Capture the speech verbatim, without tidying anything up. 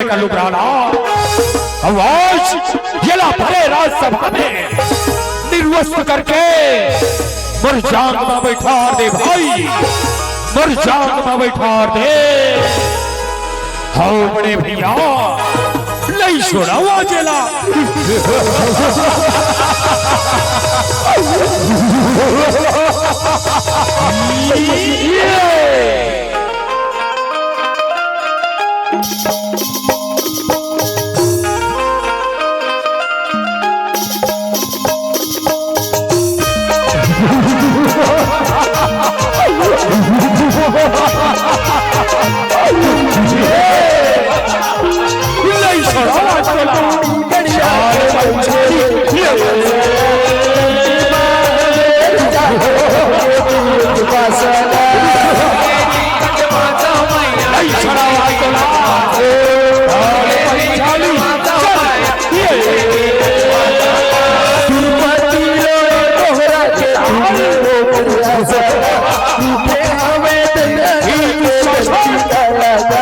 का लुबराना। अब आज येला भरे राजसभा में निर्वस्त्र करके मोर जांग मा बइठार दे भाई, मोर जांग मा बइठार दे। हव बड़े भैया, नइ छोड़व आज येला।